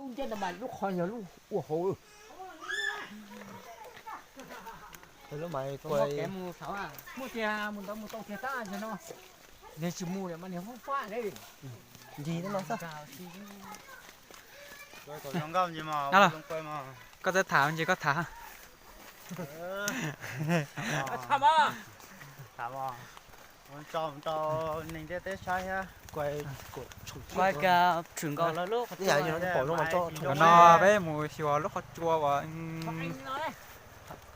Lub ntiaj no mas lub qhov yog lub ua hauv. Lub mas kuv mus thaum muaj tiag mus ntawd mus tau tiag tab yog no. Nws tsis mus mas nws hoob fab li. Ncig no xwb. Koj txawj tham ntsis koj tham. Tham mas. Tham mas. Rau neeg ntiaj teb saib thiab. Kuv tshwm nkaus lawv lub qhov tsua no peb mus xyuas lub qhov tsua uas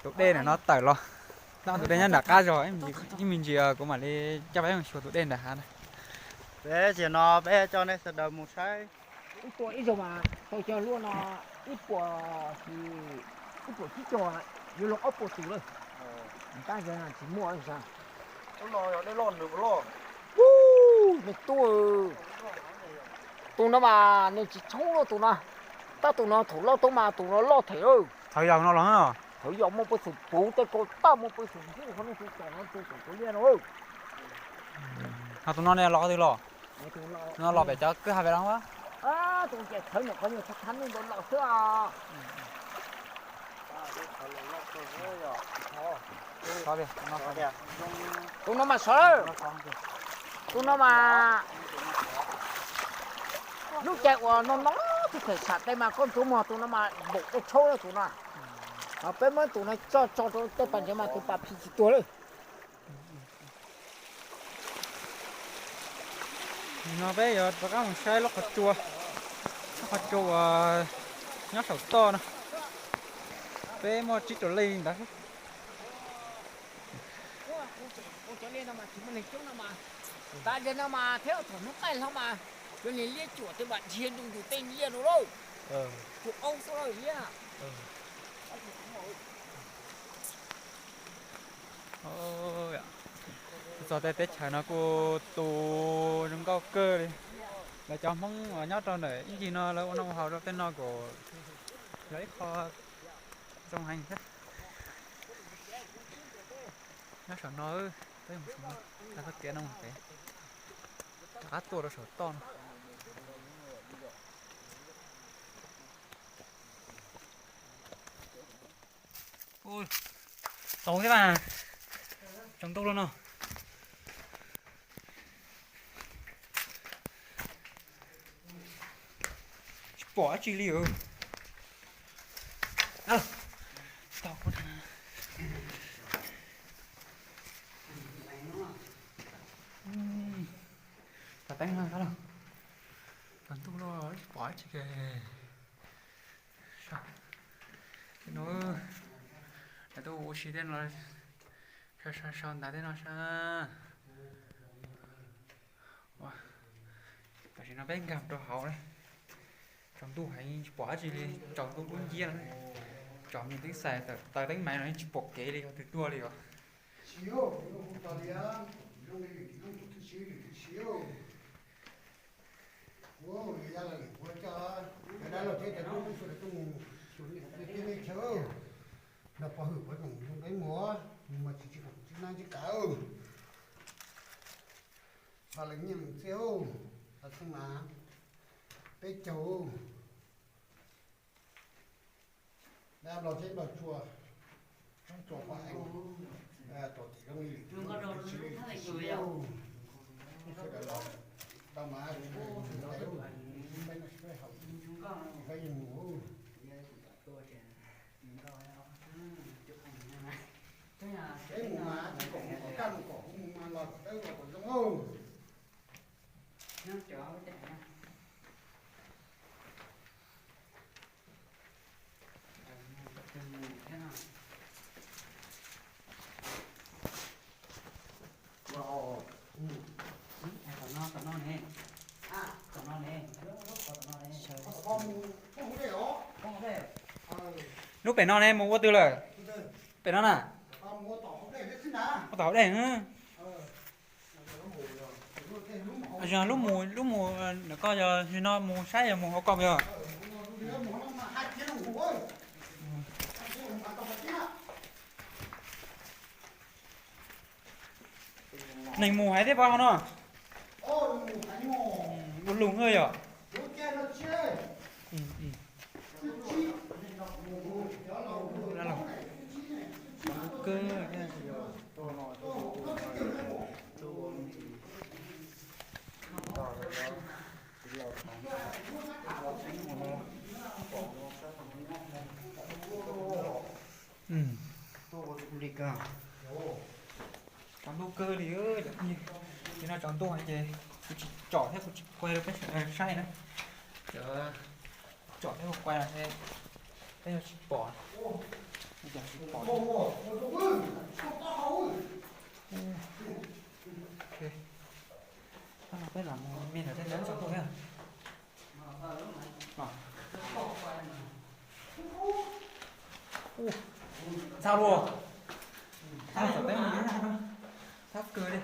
tus dej ntawm no tawm los. Tus dej nyob nram qab zog, ib me ntsis kuv mam li coj peb mus xyuas tus dej nram hav na. Peb tiam no peb coj nej sawv daws mus saib. Ib puas ib zaug mas tau cog luaj no ib puas, ib puas tsib caug, yuav luag ob puas tus lawm. Tab yog tsis muaj. Ub, nws tuaj, tus no mas nws tsis tshoob lawm tus no. Tab tus no thaum loj tau mas tus no loj them lawm. Thaum yau no los, thaum yau muaj peev xwm puv tej ko tag, muaj peev xwm ntuj qhov no tus tom no tus tom liaj no. Ho tus no ne los qhov twg los? No los pem cov kwj ha pem los. Tus ces thawv nyuam qhuav nyuag thav thav ntuj ntawd los xwb. Tus no mas sov lawm. Tus no mas lub caij uas no no tus them sam tes mas koj ntxuav muag tus no mas npaum tej tshoob lawm tus no. Peb muab tus no coj tso rau tej pas ntsev mas tus pas phim tsis tuag lawm. No peb yuav rov qab mus saib lub qhov tsua, lub qhov tsua uas nyob saum toj no. Peb muaj tsib rau leej ntawd. Cov liaj no mas tsis muaj neeg coob no mas, tas li no mas thiab thaum hnub qaij hlo mas cov niag liab cuam tej mas dhia nroo ntws tej liaj no lauj. Cuam aub xwb lauj liab. Txog tej teb chaws no kuj tu zoo nkauj kawg li. Lawv cov Hmoob uas nyob rau ntawm ib ncig no lawv ua noj ua haus rau tej no kuj yog ib qho zoo heev thiab. Nyob saum no, peb mus saum no, txoj kev no mus pem, rov qab tuaj rau saum toj no. Tau thiab mas, tsaus ntuj lawm no. Tsis pom dab tsi li. Tau. Tau teeb no los, tsaus ntuj lawm tsis pom dab tsi li. No, lawv tuaj ua si tej no, sau sau ntawv tej no sab. Tam sim no peb nkag rau hauv na, tsaus ntuj heev tsis pom dab tsi li, tsaus ntuj dub nciab no. Tsom me teeb xais taws teeb maiv no tsis pom kev li, ho twg tuaj li os. Nrog pov hwm puav tseem zoo peb muag, mus mas tsis tsis khoom tsis nab tsis kav. Pab leej nyiaj leej txiaj, pab xeeb mas peb caug. Dab los tsheb los tsuas, tsuas pab eev, tsuas tim zoo li lwm tus, sawv daws los tau mas, peb no sib peb haus, peb yeej mus. Peb mus mas tsis kom mus kom kaj mus kom kuv mus mas los kom dawb los kom zoo. Lub pem no ne mus ua twg lawm? Pem no na. Ua tom hauv dej. Lub mus, lub mus ntawm koj yog no mus saib yog mus hauv ko yog? Neeg mus hais thiab pab no. Ua lug yog. Tsaus ntuj kawg li, ces no tsaus ntuj ces kuv tsis tsom thiab kuv tsis quay rau peb sawv daws saib na. Cov tsom thiab kuv quay no peb yuav tsis pom, tsis pom. Peb los mus me ntawm tej ntawd tsaus ntuj thiab. Txhab luaj, txhab txom teb no, txhab kawg li.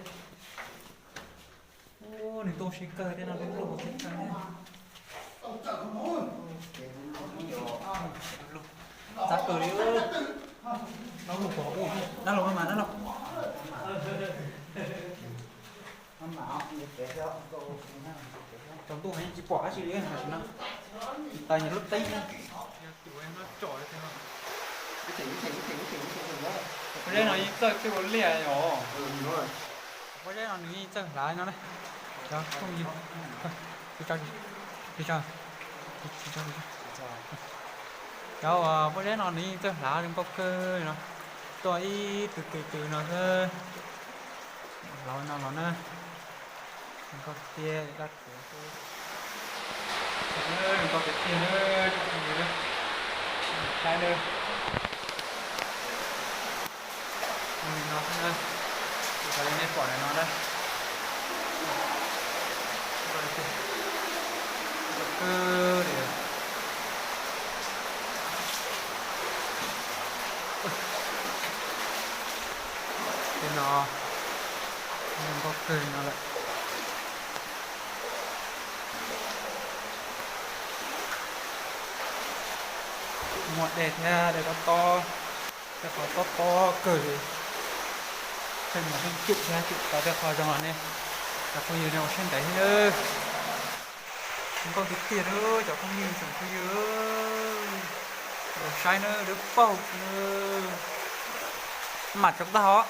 Nws tuaj siab kawg thiab no, lub lub siab kawg thiab. Txhab kawg li. Nab lug pom ub, nab lug mas nab lug. Tsaus ntuj heev tsis pom dab tsi li no. Tsis tas nws lub teeb na. Pob zeb no yeej txawj tej ua liaj os. Pob zeb no nws yeej txawj hlav no na. Cov phooj ywg, cov pob zeb no nws yeej txawj hlav zoo nkauj kawg no. Tuaj ib tw tw tw no xwb. Hlav no los na. Zoo nkauj tiag tiag, dab tsuav xwb. Zoo nkauj tiag tiag na, cov phooj ywg na. Saib na. Li no xwb na. Ua li nej pom ntawm no na. Zoo nkauj kawg li. Tej no zoo nkauj kawg li no lawm. Muaj dej thiab dej tob tob, tej qhov tob tob kawg li. Pheej mus pheej tsum thiab tsum tau tej qhov zoo los nej, cov phooj ywg nej ua siab ntev thiab nawb. Zoo nkauj tiag tiag nawb cov phooj ywg tsoom phooj ywg. Los saib nawb, dawb paug xwb nawb. Mam tso tag os.